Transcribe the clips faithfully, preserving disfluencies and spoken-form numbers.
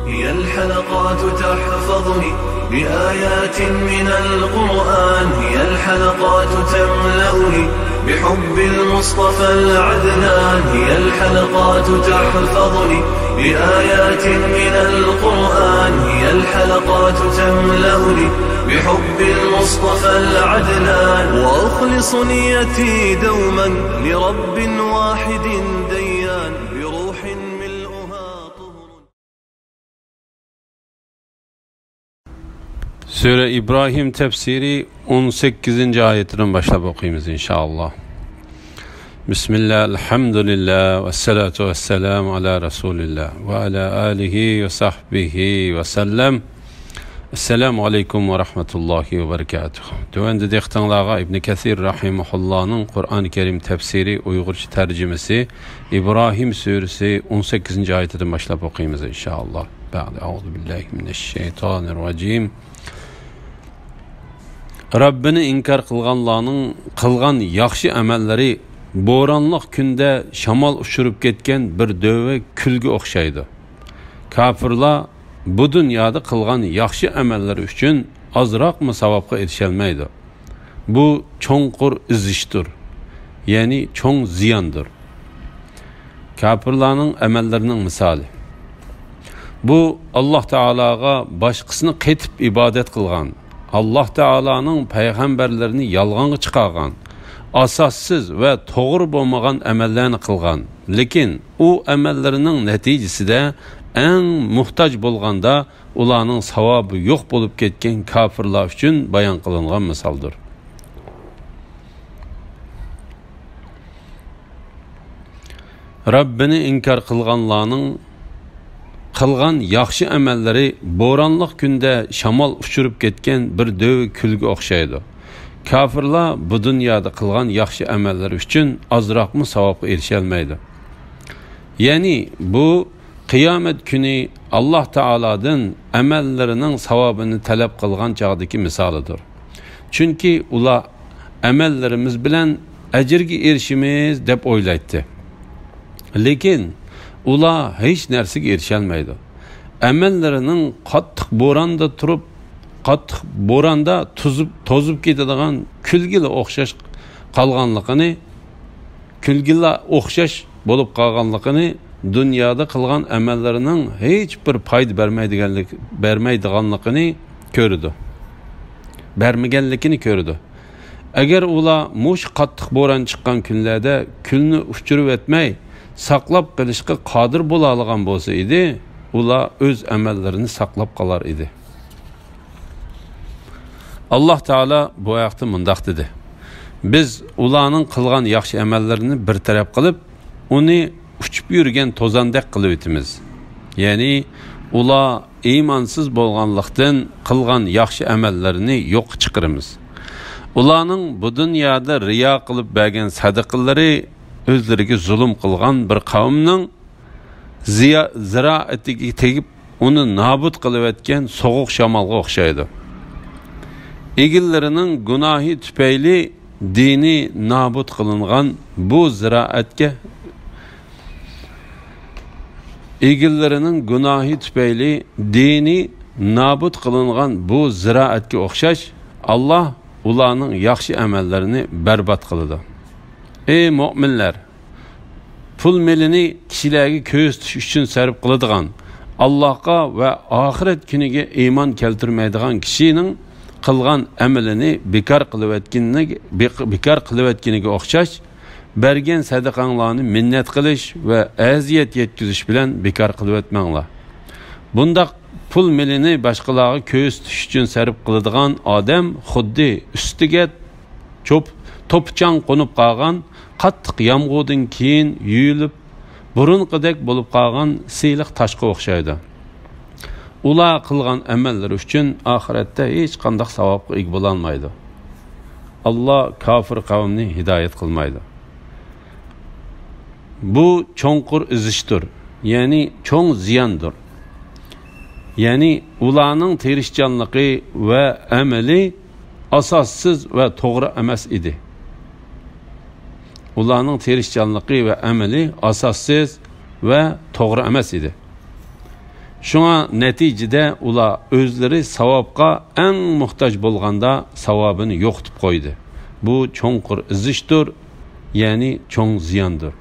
هي الحلقات تحفظني بآيات من القرآن، هي الحلقات تملأني بحب المصطفى العدنان، هي الحلقات تحفظني بآيات من القرآن، هي الحلقات تملأني بحب المصطفى العدنان، وأخلص نيتي دوما لرب واحد ديان، بروح ملؤها طهر. سۈرە ئىبراھىم تەپسىرى ئون سەككىزىنچى ئايىتىدىن باشلاپ ئوقۇيمىز، ئىنشائاللا. بىسمىللا، ئەلھەمدۇلىللا، ۋەسسالاتۇ ۋەسسالامۇ ئالا رەسۇلىللا، ۋە ئالا ئالىھى ۋە سەھبىھى ۋە سەللەم. ئەسسالامۇ ئەلەيكۇم ۋە رەھمەتۇللاھى ۋە بەرىكاتۇھ. تۆۋەندە دىققىتىڭلارغا ئىبنى كەسىر رەھىمەھۇللانىڭ قۇرئان كەرىم تەپسىرى ئۇيغۇرچە تەرجىمىسى، ئىبراھىم سۈرىسى ئون سەككىزىنچى ئايىتىدىن باشلاپ ئوقۇيمىز، ئىنشائاللا. بەئدە، ئەئۇزۇ بىللاھى مىنەششەيتانىررەجىم. رەببىنى ئىنكار قىلغانلارنىڭ قىلغان ياخشى ئەمەللىرى بورانلىق كۈندە شامال ئۇچۇرۇپ كەتكەن بىر دۆۋە كۈلگە ئوخشايدۇ. كاپىرلار بۇ دۇنيادا قىلغان ياخشى ئەمەللىرى ئۈچۈن ئازراقمۇ ساۋابقا ئېرىشەلمەيدۇ. بۇ چوڭقۇر ئېزىشتۇر، يەنى چوڭ زىياندۇر. كاپىرلارنىڭ ئەمەللىرىنىڭ مىسالى. بۇ، ئاللاھ تائالاغا باشقىسىنى قېتىپ ئىبادەت قىلغان، ئاللاھ تائالانىڭ پەيغەمبەرلىرىنى يالغانغا چىقارغان، ئاساسسىز ۋە توغرا بولمىغان ئەمەللەرنى قىلغان، لېكىن ئۇ ئەمەللىرىنىڭ نەتىجىسىدە ئەڭ موھتاج بولغاندا ئۇلارنىڭ ساۋابى يوق بولۇپ كەتكەن كاپىرلار ئۈچۈن بايان قىلىنغان مىسالدۇر. رەببىنى ئىنكار قىلغانلارنىڭ قىلغان ياخشى ئەمەللىرى بورانلىق كۈندە شامال ئۇچۇرۇپ كەتكەن بىر دۆۋە كۈلگە ئوخشايدۇ. كاپىرلار بۇ دۇنيادا قىلغان ياخشى ئەمەللىرى ئۈچۈن ئازراقمۇ ساۋابقا ئېرىشەلمەيدۇ. يەنى بۇ قىيامەت كۈنى ئاللاھ تائالادىن ئەمەللىرىنىڭ ساۋابىنى تەلەپ قىلغان چاغدىكى مىسالىدۇر. چۈنكى ئۇلار ئەمەللىرىمىز بىلەن ئەجىرگە ئېرىشىمىز دەپ ئويلايتتى. لېكىن ئۇلار ھېچ نەرسىگە ئېرىشەلمەيدۇ. ئەمەللىرىنىڭ قاتتىق بوراندا تۇرۇپ، قاتتىق بوراندا توزۇپ، توزۇپ كېتىدىغان كۈلگىلا ئوخشاش قالغانلىقىنى، كۈلگىلا ئوخشاش بولۇپ قالغانلىقىنى، دۇنيادا قىلغان ئەمەللىرىنىڭ ھېچبىر پايدا بەرمەيدىغانلىق-، بەرمەيدىغانلىقىنى كۆرىدۇ. بەرمىگەنلىكىنى كۆرىدۇ. ئەگەر ئۇلار مۇشۇ قاتتىق بوران چىققان كۈنلەردە كۈلنى ئۇچۇرۇۋەتمەي، ساقلاپ قېلىشقا قادىر بولالىغان بولسا ئىدى، ئۇلار ئۆز ئەمەللىرىنى ساقلاپ قالار ئىدى. ئاللاھ تائالا بۇ ھەقتە مۇنداق دېدى: بىز ئۇلارنىڭ قىلغان ياخشى ئەمەللىرىنى بىر تەرەپ قىلىپ، ئۇنى ئۇچۇپ يۈرگەن توزاندەك قىلىۋېتىمىز. يەنى ئۇلار ئىمانسىز بولغانلىقتىن قىلغان ياخشى ئەمەللىرىنى يوققا چىقىرىمىز. ئۇلارنىڭ بۇ دۇنيادا رىيا قىلىپ بەرگەن سەدىقىلىرى ئۆزلىرىگە زۇلۇم قىلغان بىر قەۋمنىڭ زىيا-، زىرائىتىگە تېگىپ، ئۇنى نابۇت قىلىۋەتكەن سوغۇق شامالغا ئوخشايدۇ. ئىگىلىرىنىڭ گۇناھى تۈپەيلى دىنى نابۇت قىلىنغان بۇ زىرائەتكە، ئىگىلىرىنىڭ گۇناھى تۈپەيلى دىنى نابۇت قىلىنغان بۇ زىرائەتكە ئوخشاش، ئاللاھ ئۇلارنىڭ ياخشى ئەمەللىرىنى بەربات قىلىدۇ. ئەي مۆمىنلەر! پۇل مېلىنى كىشىلەرگە كۆرسىتىش ئۈچۈن سەرپ قىلىدىغان، ئاللاھقا ۋە ئاخىرەت كۈنىگە ئىمان كەلتۈرمەيدىغان كىشىنىڭ قىلغان ئەمىلىنى بىكار قىلىۋەتكىنىگە، بىك-، بىكار قىلىۋەتكىنىگە ئوخشاش، بەرگەن سەدىقەڭلارنى مىننەت قىلىش ۋە ئەزىيەت يەتكۈزۈش بىلەن بىكار قىلىۋەتمەڭلار. بۇنداق پۇل مېلىنى باشقىلارغا كۆرسىتىش ئۈچۈن سەرپ قىلىدىغان ئادەم خۇددى ئۈستىگە چوپ-، توپا-چاڭ قونۇپ قالغان، قاتتىق يامغۇردىن كېيىن يۇيۇلۇپ، بۇرۇنقىدەك بولۇپ قالغان سىلىق تاشقا ئوخشايدۇ. ئۇلار قىلغان ئەمەللىرى ئۈچۈن ئاخىرەتتە ھېچقانداق ساۋابقا ئىگە بولالمايدۇ. ئاللاھ كاپىر قەۋمنى ھىدايەت قىلمايدۇ. بۇ چوڭقۇر ئېزىشتۇر، يەنى چوڭ زىياندۇر. يەنى ئۇلارنىڭ تىرىشچانلىقى ۋە ئەمىلى ئاساسسىز ۋە توغرا ئەمەس ئىدى. ئۇلارنىڭ تىرىشچانلىقى ۋە ئەمىلى ئاساسسىز ۋە توغرا ئەمەس ئىدى. شۇڭا نەتىجىدە ئۇلار ئۆزلىرى ساۋابقا ئەڭ موھتاج بولغاندا ساۋابىنى يوقىتىپ قويدى. بۇ چوڭقۇر ئېزىشتۇر، يەنى چوڭ زىياندۇر.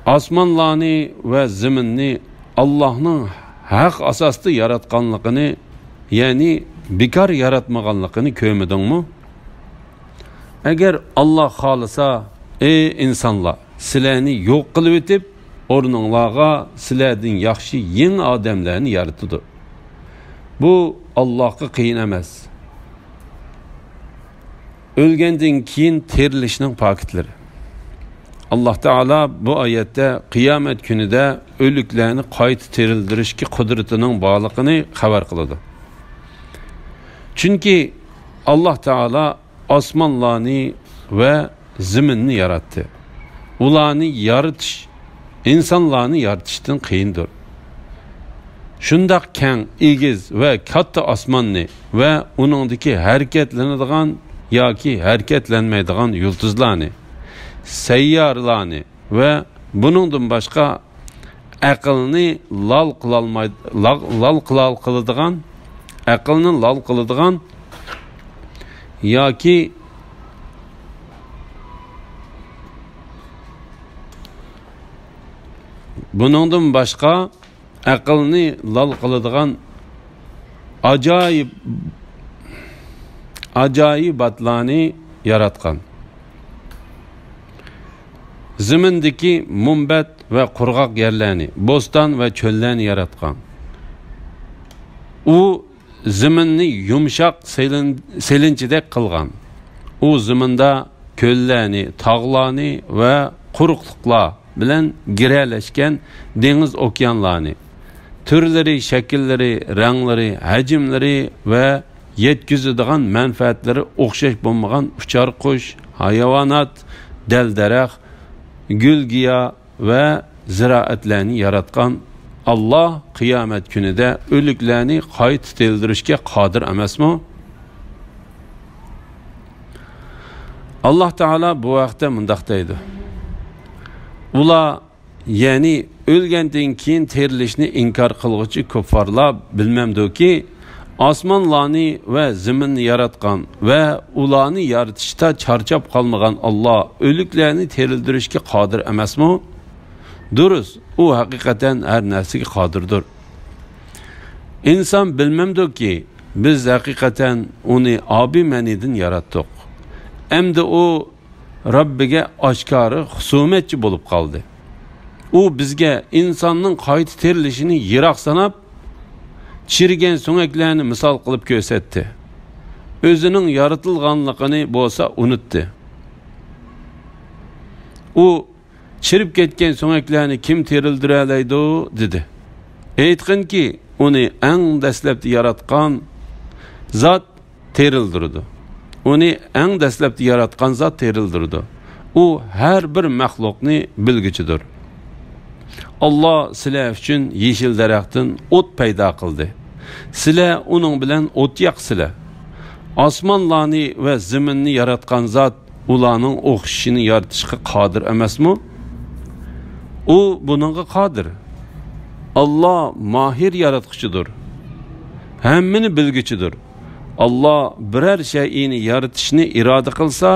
ئاسمانلارنى ۋە زېمىننى ئاللاھنىڭ ھەق ئاساستا ياراتقانلىقىنى، يەنى بىكار ياراتمىغانلىقىنى كۆرمىدىڭمۇ؟ ئەگەر ئاللاھ خالىسا، ئەي ئىنسانلار، سىلەرنى يوق قىلىۋېتىپ، ئورنۇڭلارغا سىلەردىن ياخشى يېڭى ئادەملەرنى يارىتىدۇ. بۇ ئاللاھقا قىيىن ئەمەس. ئۆلگەندىن كېيىن تىرىلىشنىڭ پاكىتلىرى. ئاللاھ تائالا بۇ ئايەتتە قىيامەت كۈنىدە ئۆلۈكلەرنى قايتا تىرىلدۈرۈشكە قۇدرىتىنىڭ بارلىقىنى خەۋەر قىلىدۇ. چۈنكى ئاللاھ تائالا ئاسمانلارنى ۋە زېمىننى ياراتتى. ئۇلارنى يارىتىش ئىنسانلارنى يارىتىشتىن قىيىندۇر. شۇنداق كەڭ، ئېگىز ۋە كاتتا ئاسماننى ۋە ئۇنىڭدىكى ھەرىكەتلىنىدىغان ياكى ھەرىكەتلەنمەيدىغان يۇلتۇزلارنى، سەييارىلارنى ۋە بۇنىڭدىن باشقا ئەقىلنى لال قىلالماي-، لا-، لال قىلال-، قىلىدىغان، ئەقىلنى لال قىلىدىغان ياكى بۇنىڭدىن باشقا ئەقىلنى لال قىلىدىغان ئاجايىپ، ئاجايىباتلارنى ياراتقان. زېمىندىكى مۇنبەت ۋە قۇرغاق يەرلەرنى، بوستان ۋە چۆللەرنى ياراتقان. ئۇ زېمىننى يۇمشاق سېلىن-، سېلىنچىدەك قىلغان. ئۇ زېمىندا كۆللەرنى، تاغلارنى ۋە قۇرۇقلۇقلار بىلەن گىرەلەشكەن دېڭىز، ئوكيانلارنى، تۈرلىرى، شەكىللىرى، رەڭلىرى، ھەجىملىرى ۋە يەتكۈزىدىغان مەنپەئەتلىرى ئوخشاش بولمىغان ئۇچار قۇش، ھايۋانات، دەل-دەرەخ، گۈل-گىياھ، ۋە زىرائەتلەرنى ياراتقان ئاللاھ قىيامەت كۈنىدە ئۆلۈكلەرنى قايتا تىرىلدۈرۈشكە قادىر ئەمەسمۇ؟ ئاللاھ تائالا بۇ ھەقتە مۇنداق دەيدۇ: ئۇلار، يەنى ئۆلگەندىن كېيىن تىرىلىشنى ئىنكار قىلغۇچى كۇففارلار بىلمەمدۇكى، ئاسمانلارنى ۋە زېمىننى ياراتقان ۋە ئۇلارنى يارىتىشتا چارچاپ قالمىغان ئاللاھ ئۆلۈكلەرنى تىرىلدۈرۈشكە قادىر ئەمەسمۇ؟ دۇرۇس، ئۇ ھەقىقەتەن ھەر نەرسىگە قادىردۇر. ئىنسان بىلمەمدۇكى، بىز ھەقىقەتەن ئۇنى ئابىمەنىدىن ياراتتۇق. ئەمدى ئۇ رەببىگە ئاشكارا خۇسۇمەتچى بولۇپ قالدى. ئۇ بىزگە ئىنساننىڭ قايتا تىرىلىشىنى يىراق ساناپ، چىرىگەن سۆڭەكلەرنى مىسال قىلىپ كۆرسەتتى. ئۆزىنىڭ يارىتىلغانلىقىنى بولسا ئۇنتتى. ئۇ، «چىرىپ كەتكەن سۆڭەكلەرنى كىم تىرىلدۈرەلەيدۇ؟» دېدى. ئېيتقىنكى، ئۇنى ئەڭ دەسلەپتە ياراتقان زات تىرىلدۈرىدۇ. ئۇنى ئەڭ دەسلەپتە ياراتقان زات تىرىلدۈرىدۇ. ئۇ ھەر بىر مەخلۇقنى بىلگۈچىدۇر. ئاللاھ سىلەر ئۈچۈن يېشىل دەرەختىن ئوت پەيدا قىلدى. سىلەر ئۇنىڭ بىلەن ئوت ياقىسىلەر. ئاسمانلارنى ۋە زېمىننى ياراتقان زات ئۇلارنىڭ ئوخشىشىنى يارىتىشقا قادىر ئەمەسمۇ؟ ئۇ بۇنىڭغا قادىر. ئاللاھ ماھىر ياراتقۇچىدۇر. ھەممىنى بىلگۈچىدۇر. ئاللاھ بىرەر شەيئىنى يارىتىشنى ئىرادە قىلسا،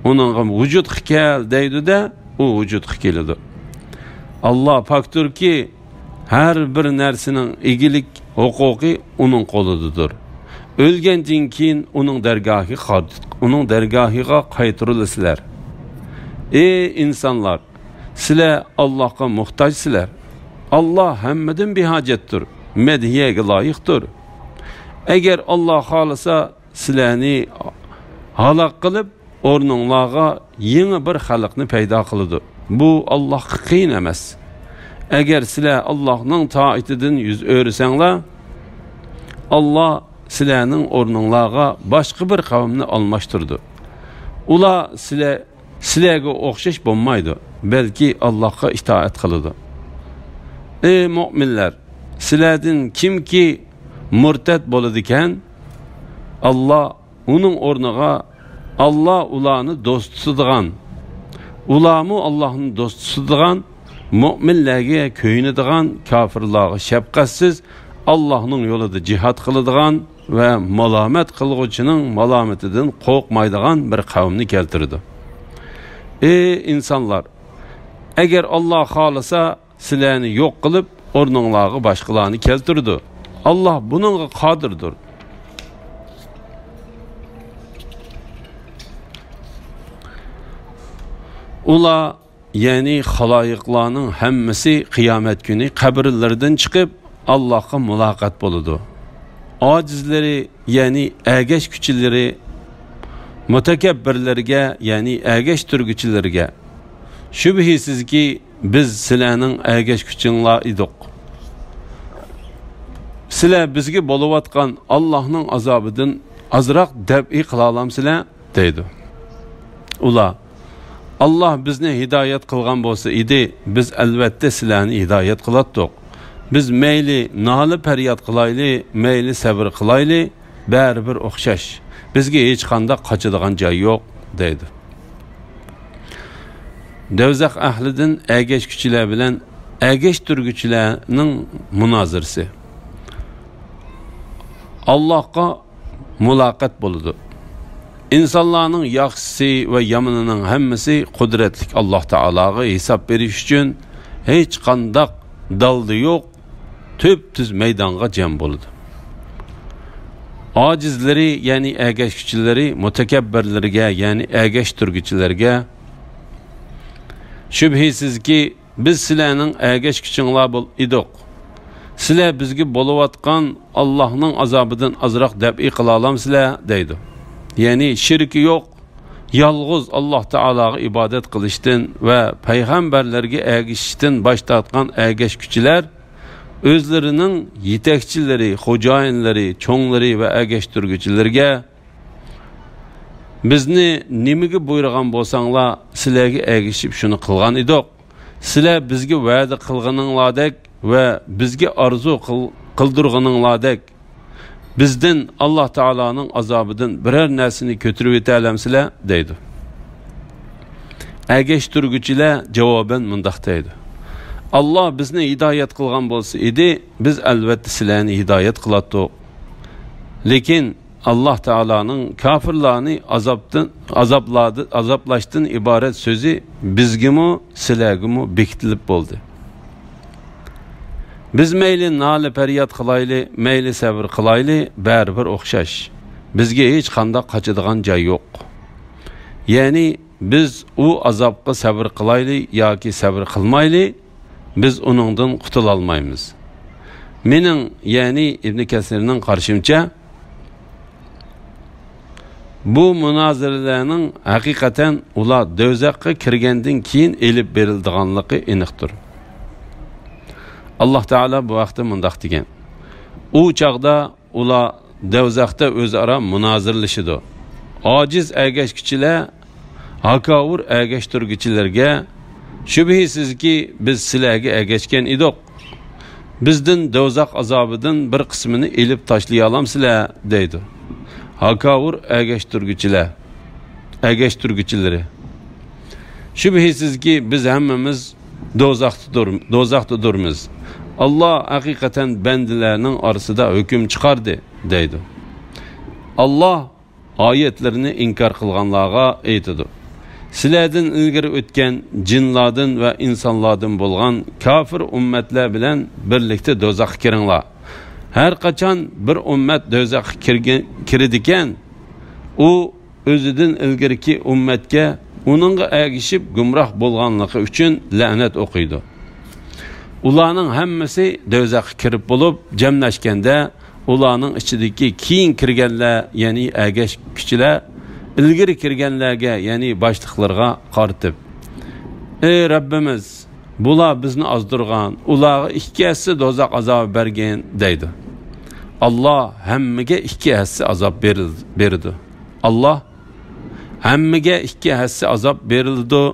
ئۇنىڭغا «ۋۇجۇدقا كەل» دەيدۇ-دە، ئۇ ۋۇجۇدقا كېلىدۇ. ئاللاھ پاكتۇركى، ھەر بىر نەرسىنىڭ ئىگىلىك ھوقۇقى ئۇنىڭ قولىدىدۇر. ئۆلگەندىن كېيىن ئۇنىڭ دەرگاھىغا قا-، ئۇنىڭ دەرگاھىغا قايتۇرۇلىسىلەر. ئەي ئىنسانلار، سىلەر ئاللاھقا موھتاجسىلەر. ئاللاھ ھەممىدىن بىھاجەتتۇر، مەدھىيەگە لايىقتۇر. ئەگەر ئاللاھ خالىسا، سىلەرنى ھالاك قىلىپ، ئورنۇڭلارغا يېڭى بىر خەلقنى پەيدا قىلىدۇ. بۇ ئاللاھقا قىيىن ئەمەس. ئەگەر سىلەر ئاللاھنىڭ تائىتىدىن يۈز ئۆرۈسەڭلار، ئاللاھ سىلەرنىڭ ئورنۇڭلارغا باشقا بىر قەۋمنى ئالماشتۇرىدۇ. ئۇلار سىلەر، سىلەرگە ئوخشاش بولمايدۇ، بەلكى ئاللاھقا ئىتائەت قىلىدۇ. ئەي مۆمىنلەر، سىلەردىن كىمكى مۇرتەت بولىدىكەن، ئاللاھ ئۇنىڭ ئورنىغا ئاللاھ ئۇلارنى دوست تۇتىدىغان، ئۇلارمۇ ئاللاھنى دوست تۇتىدىغان، مۆمىنلەرگە كۆيۈنىدىغان، كاپىرلارغا شەپقەتسىز، ئاللاھنىڭ يولىدا جىھاد قىلىدىغان ۋە مالامەت قىلغۇچىنىڭ مالامىتىدىن قورقمايدىغان بىر قەۋمنى كەلتۈرىدۇ. ئى ئىنسانلار! ئەگەر ئاللاھ خالىسا، سىلەرنى يوق قىلىپ، ئورنۇڭلارغا باشقىلارنى كەلتۈرىدۇ. ئاللاھ بۇنىڭغا قادىردۇر. ئۇلار، يەنى خالايىقلارنىڭ ھەممىسى قىيامەت كۈنى قەبرىلىرىدىن چىقىپ، ئاللاھقا مۇلاقات بولىدۇ. ئاجىزلىرى، يەنى ئەگەشكۈچىلىرى، مۇتەكەببىرلەرگە، يەنى ئەگەشتۈرگۈچىلەرگە، شۈبھىسىزكى، بىز سىلەرنىڭ ئەگەشكۈچىڭلار ئىدۇق. سىلەر بىزگە بولۇۋاتقان ئاللاھنىڭ ئازابىدىن ئازراق دەپئى قىلالامسىلەر؟ دەيدۇ. ئۇلار، ئاللاھ بىزنى ھىدايەت قىلغان بولسا ئىدى، بىز ئەلۋەتتە سىلەرنى ھىدايەت قىلاتتۇق. بىز مەيلى نالە-پەرياد قىلايلى، مەيلى سەۋر قىلايلى، بەرىبىر ئوخشاش. بىزگە ھېچقانداق قاچىدىغان جاي يوق، دەيدۇ. دوزاخ ئەھلىدىن ئەگەشكۈچىلەر بىلەن ئەگەشتۈرگۈچىلەرنىڭ مۇنازىرىسى. ئاللاھقا مۇلاقات بولىدۇ. ئىنسانلارنىڭ ياخشىسى ۋە يامىنىنىڭ ھەممىسى قۇدرەتلىك ئاللاھ تائالاغا ھېساب بېرىش ئۈچۈن ھېچقانداق دالدا يوق، تۈپتۈز مەيدانغا جەم بولىدۇ. ئاجىزلىرى، يەنى ئەگەشكۈچىلىرى، مۇتەكەببىرلىرىگە، يەنى ئەگەشتۈرگۈچىلەرگە، شۈبھىسىزكى، بىز سىلەرنىڭ ئەگەشكۈچىڭلار بول-، ئىدۇق. سىلەر بىزگە بولۇۋاتقان ئاللاھنىڭ ئازابىدىن ئازراق دەپئى قىلالامسىلەر؟ دەيدۇ. يەنى شېرىكى يوق، يالغۇز ئاللاھ تائالاغا ئىبادەت قىلىشتىن ۋە پەيغەمبەرلەرگە ئەگىشىشتىن باش تارتقان ئەگەشكۈچىلەر ئۆزلىرىنىڭ يېتەكچىلىرى، خوجايىنلىرى، چوڭلىرى ۋە ئەگەشتۈرگۈچىلىرىگە، بىزنى نېمىگە بۇيرۇغان بولساڭلار، سىلەرگە ئەگىشىپ شۇنى قىلغان ئىدۇق. سىلەر بىزگە ۋەدە قىلغىنىڭلاردەك ۋە بىزگە ئارزۇ قىل-، قىلدۇرغىنىڭلاردەك، بىزدىن ئاللاھ تائالانىڭ ئازابىدىن بىرەر نەرسىنى كۆتۈرۈۋېتەلەمسىلەر؟ دەيدۇ. ئەگەشتۈرگۈچىلەر جاۋابەن مۇنداق دەيدۇ: ئاللاھ بىزنى ھىدايەت قىلغان بولسا ئىدى، بىز ئەلۋەتتە سىلەرنى ھىدايەت قىلاتتۇق. لېكىن ئاللاھ تائالانىڭ كاپىرلارنى ئازابتىن، ئازابلارد-، ئازابلاشتىن ئىبارەت سۆزى بىزگىمۇ، سىلەرگىمۇ بېكىتىلىپ بولدى. بىز مەيلى نالە-پەرياد قىلايلى، مەيلى سەۋر قىلايلى، بەرىبىر ئوخشاش. بىزگە ھېچقانداق قاچىدىغان جاي يوق. يەنى بىز ئۇ ئازابقا سەۋر قىلايلى ياكى سەۋر قىلمايلى، بىز ئۇنىڭدىن قۇتۇلالمايمىز. مېنىڭ، يەنى ئىبنى كەسىرنىڭ قارىشىمچە، بۇ مۇنازىرىلەرنىڭ ھەقىقەتەن ئۇلار دوزاخقا كىرگەندىن كېيىن ئېلىپ بېرىلىدىغانلىقى ئېنىقتۇر. ئاللاھ تائالا بۇ ھەقتە مۇنداق دېگەن: ئۇ چاغدا ئۇلار دوزاختا ئۆزئارا مۇنازىرىلىشىدۇ. ئاجىز ئەگەشكۈچىلەر ھاكاۋۇر ئەگەشتۈرگۈچىلەرگە، شۈبھىسىزكى، بىز سىلەرگە ئەگەشكەن ئىدۇق. بىزدىن دوزاخ ئازابىدىن بىر قىسمىنى ئېلىپ تاشلىيالامسىلەر؟ دەيدۇ. ھاكاۋۇر ئەگەشتۈرگۈچىلەر، ئەگەشتۈرگۈچىلىرى، شۈبھىسىزكى، بىز ھەممىمىز دوزاختىدۇر-، دوزاختىدۇرمىز. ئاللاھ ھەقىقەتەن بەندىلەرنىڭ ئارىسىدا ھۆكۈم چىقاردى، دەيدۇ. ئاللاھ ئايەتلىرىنى ئىنكار قىلغانلارغا ئېيتىدۇ: سىلەردىن ئىلگىرى ئۆتكەن جىنلاردىن ۋە ئىنسانلاردىن بولغان كاپىر ئۈممەتلەر بىلەن بىرلىكتە دوزاخقا كىرىڭلار. ھەر قاچان بىر ئۈممەت دوزاخقا كىرگەن، كىرىدىكەن، ئۇ ئۆزىدىن ئىلگىرىكى ئۈممەتكە ئۇنىڭغا ئەگىشىپ گۇمراھ بولغانلىقى ئۈچۈن لەنەت ئوقۇيدۇ. ئۇلارنىڭ ھەممىسى دوزاخقا كىرىپ بولۇپ، جەملەشكەندە، ئۇلارنىڭ ئىچىدىكى كېيىن كىرگەنلەر، يەنى ئەگەشكۈچىلەر، ئىلگىرى كىرگەنلەرگە، يەنى باشلىقلىرىغا قارىتىپ، ئەي رەببىمىز، بۇلار بىزنى ئازدۇرغان، ئۇلارغا ئىككى ھەسسە دوزاخ ئازابى بەرگىن، دەيدۇ. ئاللاھ ھەممىگە ئىككى ھەسسە ئازاب بېرىل-، بېرىدۇ. ئاللاھ ھەممىگە ئىككى ھەسسە ئازاب بېرىلىدۇ،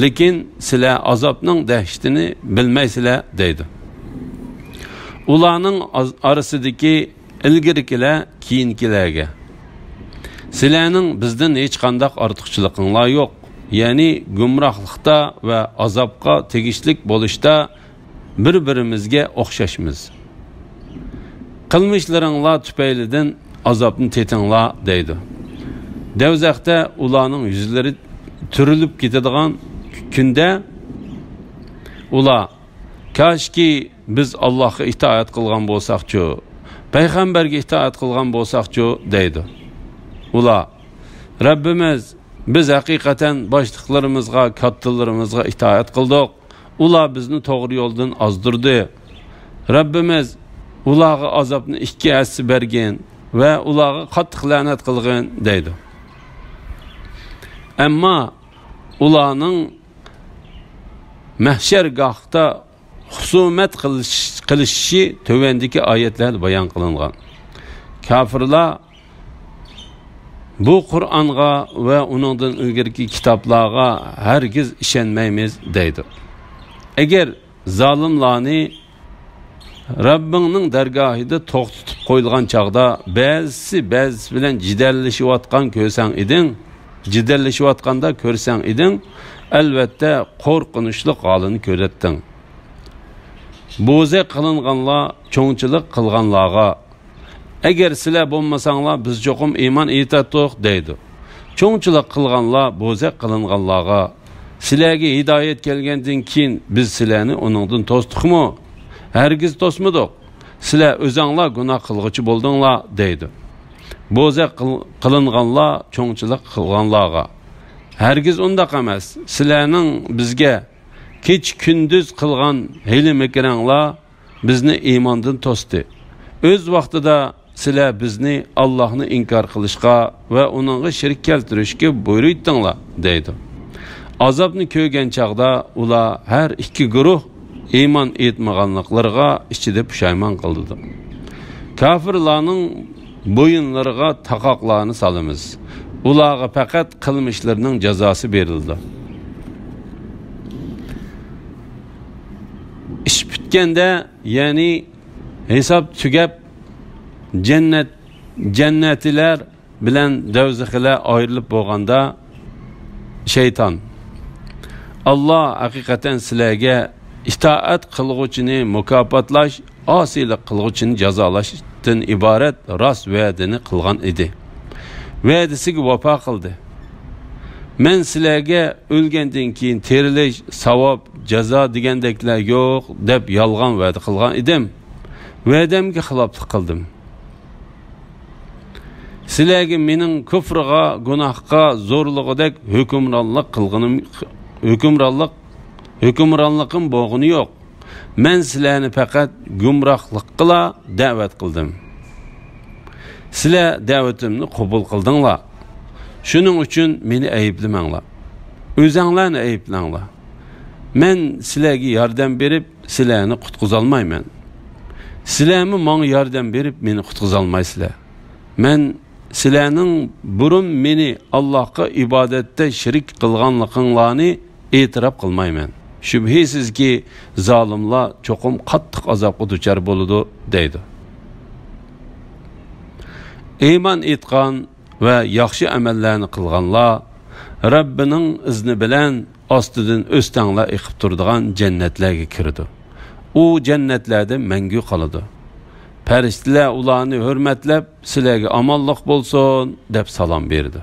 لېكىن سىلەر ئازابنىڭ دەھشىتىنى بىلمەيسىلەر، دەيدۇ. ئۇلارنىڭ ئاز-، ئارىسىدىكى ئىلگىرىكىلەر كېيىنكىلەرگە، سىلەرنىڭ بىزدىن ھېچقانداق ئارتۇقچىلىقىڭلار يوق. يەنى گۇمراھلىقتا ۋە ئازابقا تېگىشلىك بولۇشتا بىر-بىرىمىزگە ئوخشاشمىز. قىلمىشلىرىڭلار تۈپەيلىدىن ئازابنى تېتىڭلار، دەيدۇ. دەۋزەختە ئۇلارنىڭ يۈزلىرى تۈرۈلۈپ كېتىدىغان كۈندە ئۇلار، كاشكى بىز ئاللاھقا ئىتائەت قىلغان بولساقچۇ، پەيغەمبەرگە ئىتائەت قىلغان بولساقچۇ، دەيدۇ. ئۇلار، رەببىمىز، بىز ھەقىقەتەن باشلىقلىرىمىزغا، كاتتىلىرىمىزغا ئىتائەت قىلدۇق. ئۇلار بىزنى توغرا يولدىن ئازدۇردى. رەببىمىز، ئۇلارغا ئازابنى ئىككى ھەسسە بەرگىن ۋە ئۇلارغا قاتتىق لەنەت قىلغىن، دەيدۇ. ئەمما ئۇلارنىڭ مەھشەرگاھتا خۇسۇمەت قىلىش-، قىلىشىشى تۆۋەندىكى ئايەتلەردە بايان قىلىنغان. كاپىرلار بۇ قۇرئانغا ۋە ئۇنىڭدىن ئىلگىرىكى كىتابلارغا ھەرگىز ئىشەنمەيمىز، دەيدۇ. ئەگەر زالىملارنى رەببىڭنىڭ دەرگاھىدا توختىتىپ قويۇلغان چاغدا، بەزىسى بەزىسى بىلەن جېدەللىشىۋاتقان كۆرسەڭ ئىدىڭ، جېدەللىشىۋاتقاندا كۆرسەڭ ئىدىڭ، ئەلۋەتتە، قورقۇنچلۇق ھالىنى كۆرەتتىڭ. بوزەك قىلىنغانلار چوڭچىلىق قىلغانلارغا، ئەگەر سىلەر بولمىساڭلار، بىز چوقۇم ئىمان ئېيتاتتۇق، دەيدۇ. چوڭچىلىق قىلغانلار بوزەك قىلىنغانلارغا، سىلەرگە ھىدايەت كەلگەندىن كېيىن بىز سىلەرنى ئۇنىڭدىن توستۇقمۇ؟ ھەرگىز توسمىدۇق. سىلەر ئۆزەڭلار گۇناھ قىلغۇچى بولدۇڭلار، دەيدۇ. بوزەك قىل-، قىلىنغانلار چوڭچىلىق قىلغانلارغا، ھەرگىز ئۇنداق ئەمەس. سىلەرنىڭ بىزگە كېچە-كۈندۈز قىلغان ھىيلە-مىكرىڭلار بىزنى ئىماندىن توستى. ئۆز ۋاقتىدا سىلەر بىزنى ئاللاھنى ئىنكار قىلىشقا ۋە ئۇنىڭغا شېرىك كەلتۈرۈشكە بۇيرۇيتتىڭلار، دەيدۇ. ئازابنى كۆرگەن چاغدا ئۇلار ھەر ئىككى گۇرۇھ ئىمان ئېيتمىغانلىقلىرىغا ئىچىدە پۇشايمان قىلىدۇ. كاپىرلارنىڭ بويۇنلىرىغا تاقاقلارنى سالىمىز. ئۇلارغا پەقەت قىلمىشلىرىنىڭ جازاسى بېرىلىدۇ. ئىش پۈتكەندە، يەنى ھېساب تۈگەپ، جەننەت، جەننەتىلەر بىلەن دەۋزىخىلەر ئايرىلىپ بولغاندا، شەيتان، ئاللا ھەقىقەتەن سىلەرگە ئىتائەت قىلغۇچىنى مۇكاپاتلاش، ئاسىيلىق قىلغۇچىنى جازالاشتىن ئىبارەت راست ۋەدىنى قىلغان ئىدى. ۋەدىسىگە ۋاپا قىلدى. مەن سىلەرگە ئۆلگەندىن كېيىن تىرىلىش، ساۋاب، جازا دېگەندەكلەر يوق، دەپ يالغان ۋەدە قىلغان ئىدىم. ۋەدەمگە خىلاپلىق قىلدىم. سىلەرگە مېنىڭ كۇفرغا، گۇناھقا زورلىغۇدەك ھۆكۈمرانلىق قىلغىنىم، ھۆكۈمرانلىق، ھۆكۈمرانلىقىم بولغىنى يوق. مەن سىلەرنى پەقەت گۇمراھلىققىلا دەۋەت قىلدىم. سىلەر دەۋىتىمنى قوبۇل قىلدىڭلار. شۇنىڭ ئۈچۈن مېنى ئەيىبلىمەڭلار. ئۆزەڭلارنى ئەيىبلەڭلار. مەن سىلەرگە ياردەم بېرىپ، سىلەرنى قۇتقۇزالمايمەن. سىلەرمۇ ماڭا ياردەم بېرىپ، مېنى قۇتقۇزالمايسىلەر. مەن سىلەرنىڭ بۇرۇن مېنى ئاللاھقا ئىبادەتتە شېرىك قىلغانلىقىڭلارنى ئېتىراپ قىلمايمەن. شۈبھىسىزكى، زالىملار چوقۇم قاتتىق ئازابقا دۇچار بولىدۇ، دەيدۇ. ئىمان ئېيتقان ۋە ياخشى ئەمەللەرنى قىلغانلار رەببىنىڭ ئىزنى بىلەن ئاستىدىن ئۆستەڭلار ئېقىپ تۇرىدىغان جەننەتلەرگە كىرىدۇ. ئۇ جەننەتلەردە مەڭگۈ قالىدۇ. پەرىشتىلەر ئۇلارنى ھۆرمەتلەپ، سىلەرگە ئامانلىق بولسۇن، دەپ سالام بېرىدۇ.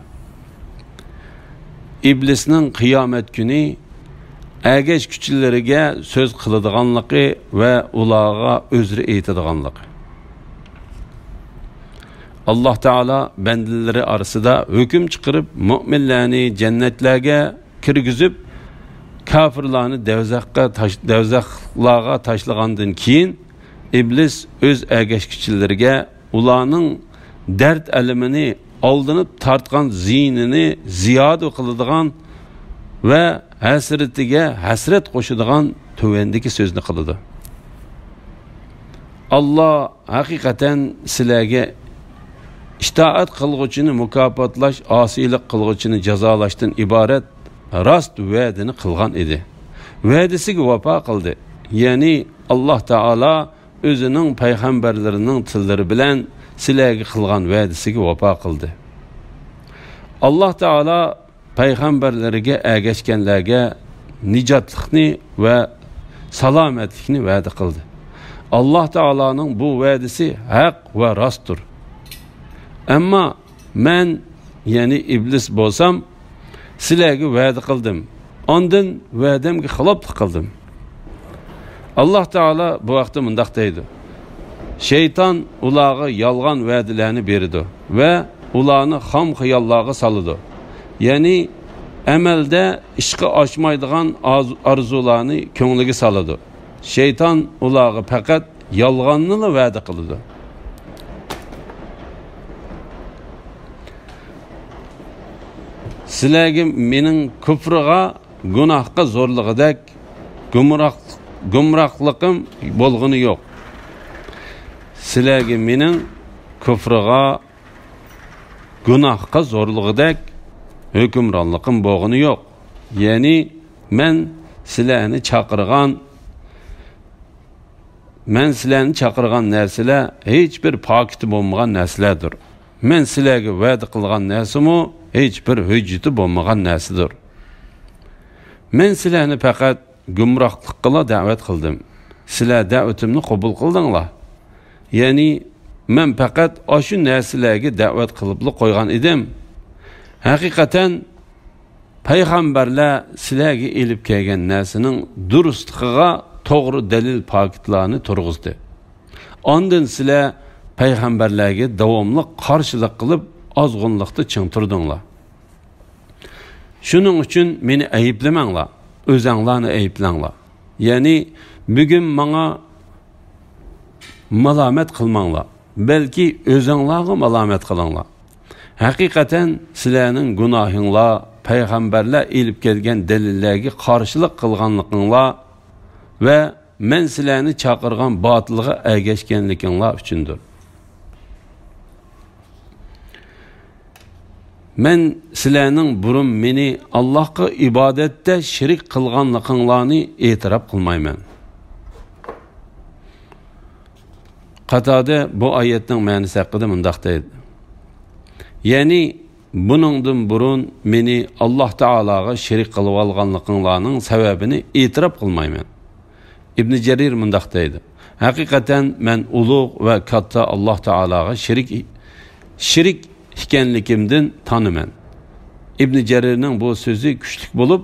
ئىبلىسنىڭ قىيامەت كۈنى ئەگەشكۈچىلىرىگە سۆز قىلىدىغانلىقى ۋە ئۇلارغا ئۆزرە ئېيتىدىغانلىقى. ئاللاھ تائالا بەندىلىرى ئارىسىدا ھۆكۈم چىقىرىپ، مۆمىنلەرنى جەننەتلەرگە كىرگۈزۈپ، كاپىرلارنى دەۋزەخقە تاش-، دەۋزەخلارغا تاشلىغاندىن كېيىن، ئىبلىس ئۆز ئەگەشكۈچىلىرىگە ئۇلارنىڭ دەرد ئەلىمىنى، ئالدىنىپ تارتقان زىيىنىنى زىيادە قىلىدىغان ۋە ھەسرىتىگە ھەسرەت قوشىدىغان تۆۋەندىكى سۆزنى قىلىدۇ. ئاللاھ ھەقىقەتەن سىلەرگە ئىتائەت قىلغۇچىنى مۇكاپاتلاش، ئاسىيلىق قىلغۇچىنى جازالاشتىن ئىبارەت راست ۋەدىنى قىلغان ئىدى. ۋەدىسىگە ۋاپا قىلدى. يەنى ئاللاھ تائالا ئۆزىنىڭ پەيغەمبەرلىرىنىڭ تىللىرى بىلەن سىلەرگە قىلغان ۋەدىسىگە ۋاپا قىلدى. ئاللاھ تائالا پەيغەمبەرلىرىگە ئەگەشكەنلەرگە نىجاتلىقنى ۋە سالامەتلىكنى ۋەدە قىلدى. ئاللاھ تائالانىڭ بۇ ۋەدىسى ھەق ۋە راستتۇر. ئەمما مەن، يەنى ئىبلىس بولسام، سىلەرگە ۋەدە قىلدىم، ئاندىن ۋەدەمگە خىلاپلىق قىلدىم. ئاللاھ تائالا بۇ ھەقتە مۇنداق دەيدۇ: شەيتان ئۇلارغا يالغان ۋەدىلەرنى بېرىدۇ ۋە ئۇلارنى خام خىياللارغا سالىدۇ. يەنى ئەمەلدە ئىشقا ئاشمايدىغان ئاز-، ئارزۇلارنى كۆڭلىگە سالىدۇ. شەيتان ئۇلارغا پەقەت يالغاننىلا ۋەدە قىلىدۇ. سىلەرگە مېنىڭ كۇفرىغا، گۇناھقا زورلىغۇدەك، گۇمراھ-، گۇمراھلىقىم بولغىنى يوق. سىلەرگە مېنىڭ كۇفرىغا، گۇناھقا زورلىغۇدەك ھۆكۈمرانلىقىم بولغىنى يوق. يەنى مەن سىلەرنى چاقىرغان، مەن سىلەرنى چاقىرغان نەرسىلەر ھېچبىر پاكىتى بولمىغان نەرسىلەردۇر. مەن سىلەرگە ۋەدە قىلغان نەرسىمۇ ھېچبىر ھۆججىتى بولمىغان نەرسىدۇر. مەن سىلەرنى پەقەت گۇمراھلىققىلا دەۋەت قىلدىم. سىلەر دەۋىتىمنى قوبۇل قىلدىڭلار. يەنى مەن پەقەت ئاشۇ نەرسىلەرگە دەۋەت قىلىپلا قويغان ئىدىم. ھەقىقەتەن پەيغەمبەرلەر سىلەرگە ئېلىپ كەلگەن نەرسىنىڭ دۇرۇسلۇقىغا توغرا دەلىل پاكىتلارنى تۇرغۇزدى. ئاندىن سىلەر پەيغەمبەرلەرگە داۋاملىق قارشىلىق قىلىپ، ئازغۇنلۇقتا چىڭ تۇردۇڭلار. شۇنىڭ ئۈچۈن مېنى ئەيىبلىمەڭلار، ئۆزەڭلارنى ئەيىبلەڭلار. يەنى بۈگۈن ماڭا مالامەت قىلماڭلار، بەلكى ئۆزەڭلارغا مالامەت قىلىڭلار. ھەقىقەتەن سىلەرنىڭ گۇناھىڭلار پەيغەمبەرلەر ئېلىپ كەلگەن دەلىللەرگە قارشىلىق قىلغانلىقىڭلار ۋە مەن سىلەرنى چاقىرغان باتىلغا ئەگەشكەنلىكىڭلار ئۈچۈندۇر. مەن سىلەرنىڭ بۇرۇن مېنى ئاللاھقا ئىبادەتتە شېرىك قىلغانلىقىڭلارنى ئېتىراپ قىلمايمەن. قاتادە بۇ ئايەتنىڭ مەنىسى ھەققىدە مۇنداق دەيدۇ: يەنى بۇنىڭدىن بۇرۇن مېنى ئاللاھ تائالاغا شېرىك قىلىۋالغانلىقىڭلارنىڭ سەۋەبىنى ئېتىراپ قىلمايمەن. ئىبنى جەرىر مۇنداق دەيدۇ: ھەقىقەتەن مەن ئۇلۇغ ۋە كاتتا ئاللاھ تائالاغا شېرىك، شېرىك ئىكەنلىكىمدىن تانىمەن. ئىبنى جەرىرنىڭ بۇ سۆزى كۈچلۈك بولۇپ،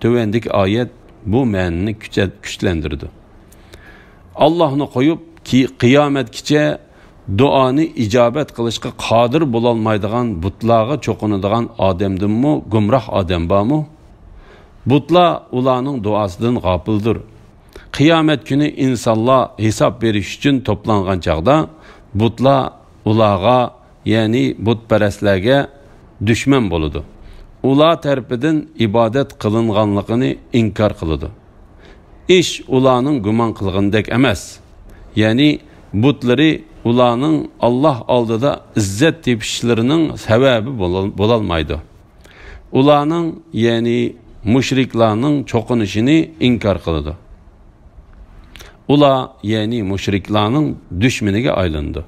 تۆۋەندىكى ئايەت بۇ مەنىنى كۈچە-، كۈچلەندۈرىدۇ. ئاللاھنى قويۇپ، كى-، قىيامەتكىچە دۇئانى ئىجابەت قىلىشقا قادىر بولالمايدىغان بۇتلارغا چوقۇنىدىغان ئادەمدىنمۇ گۇمراھ ئادەم بارمۇ؟ بۇتلار ئۇلارنىڭ دۇئاسىدىن غاپىلدۇر. قىيامەت كۈنى ئىنسانلار ھېساب بېرىش ئۈچۈن توپلانغان چاغدا، بۇتلار ئۇلارغا، يەنى بۇتپەرەسلەرگە دۈشمەن بولىدۇ. ئۇلار تەرىپىدىن ئىبادەت قىلىنغانلىقىنى ئىنكار قىلىدۇ. ئىش ئۇلارنىڭ گۇمان قىلغىنىدەك ئەمەس. يەنى بۇتلىرى ئۇلارنىڭ ئاللاھ ئالدىدا ئىززەت تېپىشلىرىنىڭ سەۋەبى بولال-، بولالمايدۇ. ئۇلارنىڭ، يەنى مۇشرىكلارنىڭ چوقۇنۇشىنى ئىنكار قىلىدۇ. ئۇلار، يەنى مۇشرىكلارنىڭ دۈشمىنىگە ئايلىنىدۇ.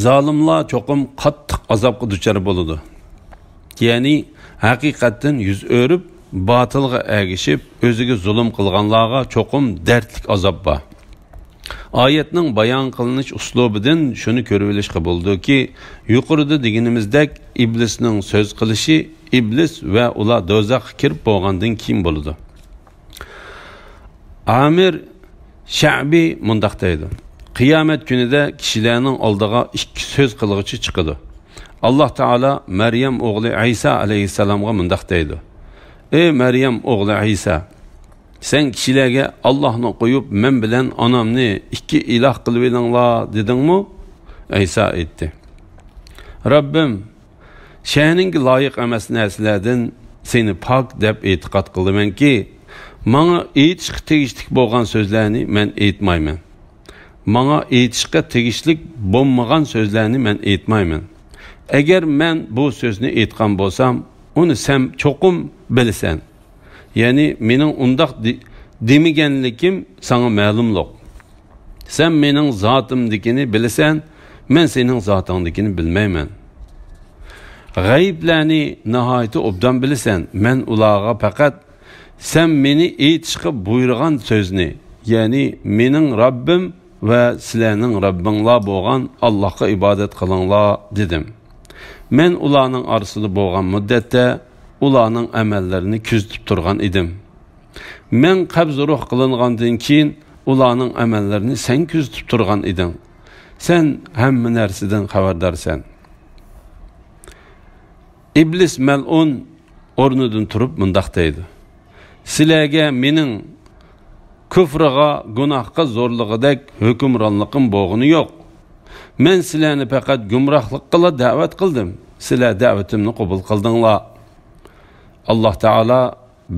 زالىملار چوقۇم قاتتىق ئازابقا دۇچار بولىدۇ. يەنى ھەقىقەتتىن يۈز ئۆرۈپ، باتىلغا ئەگىشىپ، ئۆزىگە زۇلۇم قىلغانلارغا چوقۇم دەردلىك ئازاب بار. ئايەتنىڭ بايان قىلىنىش ئۇسلۇبىدىن شۇنى كۆرۈۋېلىشقا بولىدۇكى، يۇقىرىدا دېگىنىمىزدەك ئىبلىسنىڭ سۆز قىلىشى ئىبلىس ۋە ئۇلار دوزاخقا كىرىپ بولغاندىن كېيىن بولىدۇ. ئامىر شەئبى مۇنداق دەيدۇ: قىيامەت كۈنىدە كىشىلەرنىڭ ئالدىغا ئىككى سۆز قىلغۇچى چىقىدۇ. ئاللاھ تائالا مەريەم ئوغلى ئەيسا ئەلەيھىسسالامغا مۇنداق دەيدۇ: ئەي مەريەم ئوغلى ئەيسا، سەن كىشىلەرگە ئاللاھنى قويۇپ، مەن بىلەن ئانامنى ئىككى ئىلاھ قىلىۋېلىڭلار دېدىڭمۇ؟ ئەيسا ئېيتتى: رەببىم، شەنىڭگە لايىق ئەمەس نەرسىلەردىن سېنى پاك دەپ ئېتىقاد قىلىمەنكى، ماڭا ئېيتىشقا تېگىشلىك بولغان سۆزلەرنى مەن ئېيتمايمەن. ماڭا ئېيتىشقا تېگىشلىك بولمىغان سۆزلەرنى مەن ئېيتمايمەن. ئەگەر مەن بۇ سۆزنى ئېيتقان بولسام، ئۇنى سەن چوقۇم بىلىسەن. يەنى مېنىڭ ئۇنداق دې-، دېمىگەنلىكىم ساڭا مەلۇملۇق. سەن مېنىڭ زاتىمدىكىنى بىلىسەن، مەن سېنىڭ زاتىڭدىكىنى بىلمەيمەن. غەيىبلەرنى ناھايىتى ئوبدان بىلىسەن، مەن ئۇلارغا پەقەت سەن مېنى ئېيتىشقا بۇيرۇغان سۆزنى، يەنى مېنىڭ رەببىم ۋە سىلەرنىڭ رەببىڭلار بولغان ئاللاھقا ئىبادەت قىلىڭلار دېدىم. مەن ئۇلارنىڭ ئارىسىدا بولغان مۇددەتتە ئۇلارنىڭ ئەمەللىرىنى كۆزىتىپ تۇرغان ئىدىم. مەن قەبزى روھ قىلىنغاندىن كېيىن ئۇلارنىڭ ئەمەللىرىنى سەن كۆزىتىپ تۇرغان ئىدىڭ. سەن ھەممە نەرسىدىن خەۋەردارسەن. ئىبلىس مەلئۇن ئورنىدىن تۇرۇپ مۇنداق دەيدۇ: سىلەرگە مېنىڭ كۇفرىغا، گۇناھقا زورلىغۇدەك ھۆكۈمرانلىقىم بولغىنى يوق. مەن سىلەرنى پەقەت گۇمراھلىققىلا دەۋەت قىلدىم. سىلەر دەۋىتىمنى قوبۇل قىلدىڭلار. ئاللاھ تائالا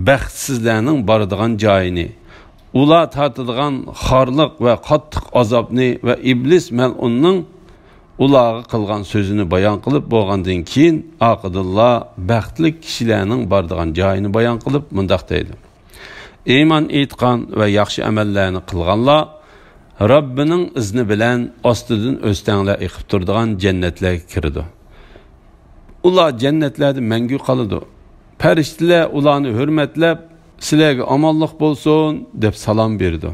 بەختسىزلەرنىڭ بارىدىغان جايىنى، ئۇلار تارتىدىغان خارلىق ۋە قاتتىق ئازابنى ۋە ئىبلىس مەلئۇننىڭ ئۇلارغا قىلغان سۆزىنى بايان قىلىپ بولغاندىن كېيىن، ئارقىدىنلا بەختلىك كىشىلەرنىڭ بارىدىغان جايىنى بايان قىلىپ مۇنداق دەيدۇ: ئىمان ئېيتقان ۋە ياخشى ئەمەللەرنى قىلغانلار رەببىنىڭ ئىزنى بىلەن ئاستىدىن ئۆستەڭلەر ئېقىپ تۇرىدىغان جەننەتلەرگە كىرىدۇ. ئۇلار جەننەتلەردە مەڭگۈ قالىدۇ. پەرىشتىلەر ئۇلارنى ھۆرمەتلەپ، سىلەرگە ئامانلىق بولسۇن دەپ سالام بېرىدۇ.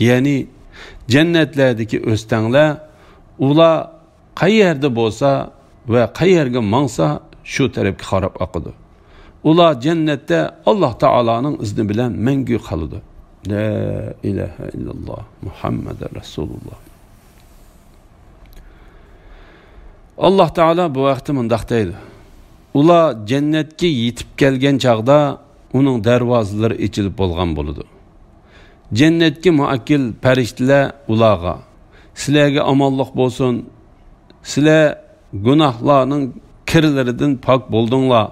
يەنى جەننەتلەردىكى ئۆستەڭلەر ئۇلار قەيەردە بولسا ۋە قەيەرگە ماڭسا، شۇ تەرەپكە قاراپ ئاقىدۇ. ئۇلار جەننەتتە ئاللاھ تائالانىڭ ئىزنى بىلەن مەڭگۈ قالىدۇ. لا ئىلاھە ئىللاللاھ، مۇھەممەدۇر رەسۇلۇللاھ. ئاللاھ تائالا بۇ ھەقتە مۇنداق دەيدۇ: ئۇلار جەننەتكە يېتىپ كەلگەن چاغدا ئۇنىڭ دەرۋازىلىرى ئېچىلىپ بولغان بولىدۇ. جەننەتكە مۇئەككىل پەرىشتىلەر ئۇلارغا: سىلەرگە ئامانلىق بولسۇن، سىلەر گۇناھلارنىڭ كىرلىرىدىن پاك بولدۇڭلار،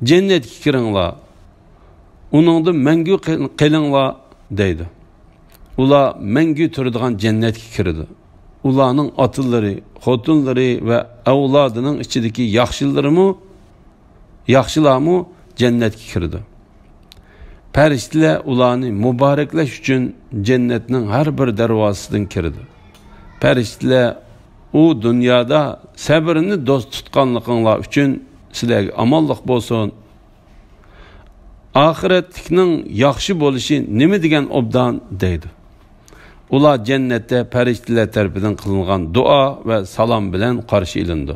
جەننەتكە كىرىڭلار، ئۇنىڭدا مەڭگۈ قېل-، قېلىڭلار دەيدۇ. ئۇلار مەڭگۈ تۇرىدىغان جەننەتكە كىرىدۇ. ئۇلارنىڭ ئاتىلىرى، خوتۇنلىرى ۋە ئەۋلادىنىڭ ئىچىدىكى ياخشىلىرىمۇ، ياخشىلارمۇ جەننەتكە كىرىدۇ. پەرىشتىلەر ئۇلارنى مۇبارەكلەش ئۈچۈن جەننەتنىڭ ھەر بىر دەرۋازىسىدىن كىرىدۇ. پەرىشتىلەر: ئۇ دۇنيادا سەبرىنى دوست تۇتقانلىقىڭلار ئۈچۈن سىلەرگە ئامانلىق بولسۇن. ئاخىرەتلىكنىڭ ياخشى بولۇشى نېمە دېگەن ئوبدان دەيدۇ. ئۇلار جەننەتتە پەرىشتىلەر تەرىپىدىن قىلىنغان دۇئا ۋە سالام بىلەن قارشى ئېلىنىدۇ.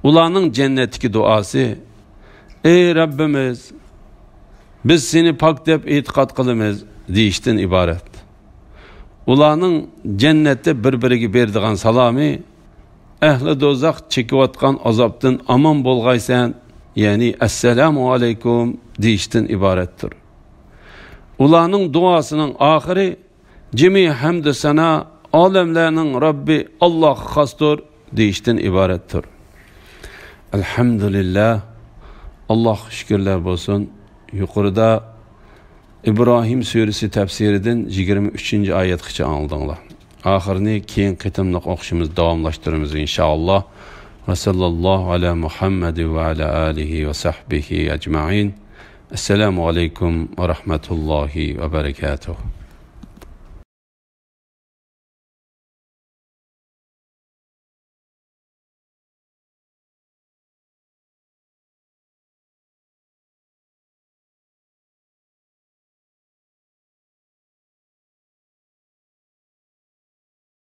ئۇلارنىڭ جەننەتتىكى دۇئاسى: ئەي رەببىمىز، بىز سېنى پاك دەپ ئېتىقاد قىلىمىز دېيىشتىن ئىبارەت. ئۇلارنىڭ جەننەتتە بىر-بىرىگە بېرىدىغان سالامى: ئەھلى دوزاخ چېكىۋاتقان ئازابتىن ئامان بولغايسەن، يەنى ئەسسالامۇ ئەلەيكۇم دېيىشتىن ئىبارەتتۇر. ئۇلارنىڭ دۇئاسىنىڭ ئاخىرى: جىمى ھەمدۇ سانا ئالەملەرنىڭ رەببى ئاللاھقا خاستۇر دېيىشتىن ئىبارەتتۇر. ئەلھەمدۇلىللاھ، ئاللاھقا شۈكۈرلەر بولسۇن. يۇقىرىدا ئىبراھىم سۈرىسى تەپسىرىدىن يىگىرمە ئۈچىنچى ئايەتكىچە ئاڭلىدىڭلار. ئاخىرىنى كېيىنكى قېتىملىق ئوقۇشىمىزدا داۋاملاشتۇرىمىز، ئىنشائاللاھ. ۋە ساللاللاھۇ ئەلا مۇھەممەد ۋە ئەلا ئالىھى ۋە سەھبىھى ئەجمەئىن. ئەسسالامۇ ئەلەيكۇم ۋە رەھمەتۇللاھى ۋە بەرەكاتۇھ.